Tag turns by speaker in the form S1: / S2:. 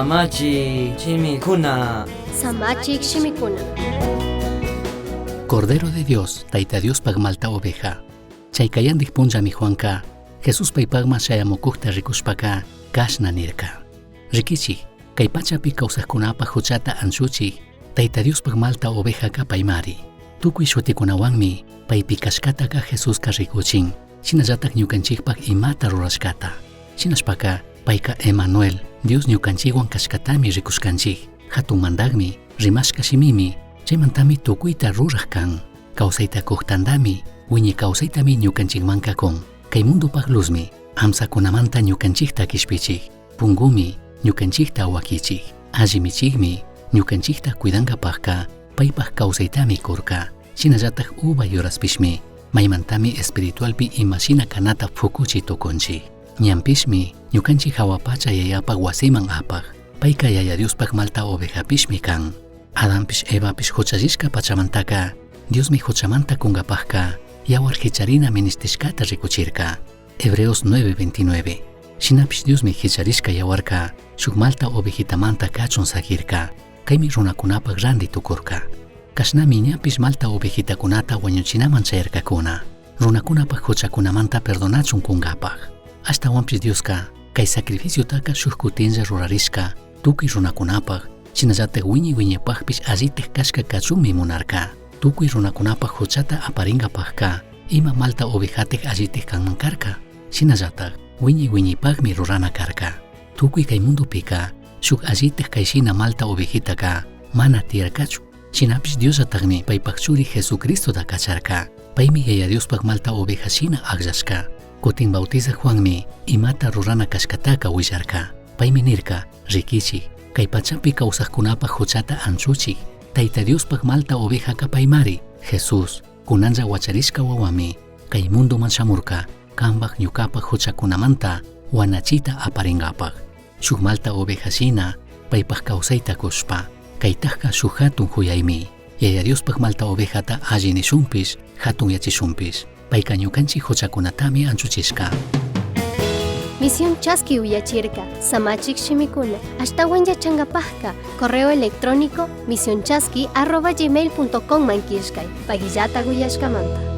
S1: Samachik shimikuna.
S2: Samachik shimikuna.
S3: Cordero de Dios, Taita Diospaj malta oveja. Chai cayandij punllami Juanca, Jesús paipajman shayamucujta ricushpaca, cashna nirca. Riquichij, cai pachapi causajcunapaj juchata anchuchij, Taita Diospaj malta ovejaca paimari. Tucui shuticunahuanmi paipi cashcataca Jesusca ricuchin, shinallataj ñucanchijpaj imata rurashcata. Shinashpaca, paica Emanuel, Dios ñucanchijhuan cashcatami ricushcanchij. Jatun mandajmi, rimashca shimimi, chaimantami tucuita ruraj can. Causaita cuj tandami, huiñai causaitami ñucanchijmanca cun. Cai mundopaj luzmi, amsacunamanta ñucanchijta quishpichij. Pungumi, ñucanchijta huaquichij. Alli michijmi, ñucanchijta cuidangapajca, paipaj causaitami curca. Shinallataj uva yuraspishmi, maimantami espiritualpi ima shina canata fucuchi tucunchij. Ñanpishmi, ñucanchij jahua pacha yayapaj huasiman apaj. Paica Yaya Diospaj malta ovejapishmi can. Adanpish Evapish juchallishca pachamantaca, Diosmi juchamanta cungapajca yahuar jicharina minishtishcata ricuchirca. Hebreos 9:29. Shinapish Diosmi jicharishca yahuarca shuj malta ovejitamanta cachun saquirca. Caimi runacunapaj randi tucurca. Cashnami ñapish malta ovejitacunata huañuchinaman chayarcacuna. Runacunapaj juchacunamanta perdonachun cungapaj. Ashtahuanpish Diosca cai sacrificiotaca shuj cutinlla rurarishca tucui runacunapaj, shinallataj huiñai huiñaipajpish allitaj cashca cachunmi munarca. Tucui runacunapaj juchata aparingapajca ima malta ovejataj allitaj canman carca. Shinallataj huiñai huiñaipajmi rurana carca. Tucui cai mundopica shuj allitaj cai shina malta ovejitaca mana tiyarcachu. Shinapish Diosllatajmi paipaj churi Jesucristota cacharca. Paimi Yaya Diospaj malta oveja shina agllashca. Cutin Bautizaj Juanmi imata rurana cashcataca huillarca. Paimi nirca, Riquichij, cai pachapi causajcunapaj juchata anchuchij, Taita Diospaj malta ovejaca paimari. Jesús, cunanlla huacharishca huahuami, cai mundoman shamurca, cambaj ñucapaj juchacunamanta huanachita aparingapaj. Shuj malta oveja shina paipaj causaita cushpa, caitajca shuj jatun juyaimi. Yaya Diospaj malta ovejata alli nishunpish, jatun yachishunpish. Paica ñucanchij juchacunatami anchuchishca.
S2: Misión Chaski uyachirca, Samachik shimikuna, ashtahuan yachangapajca, correo electrónico misionchaski@gmail.com man killkay, paguillata uyashkamanta.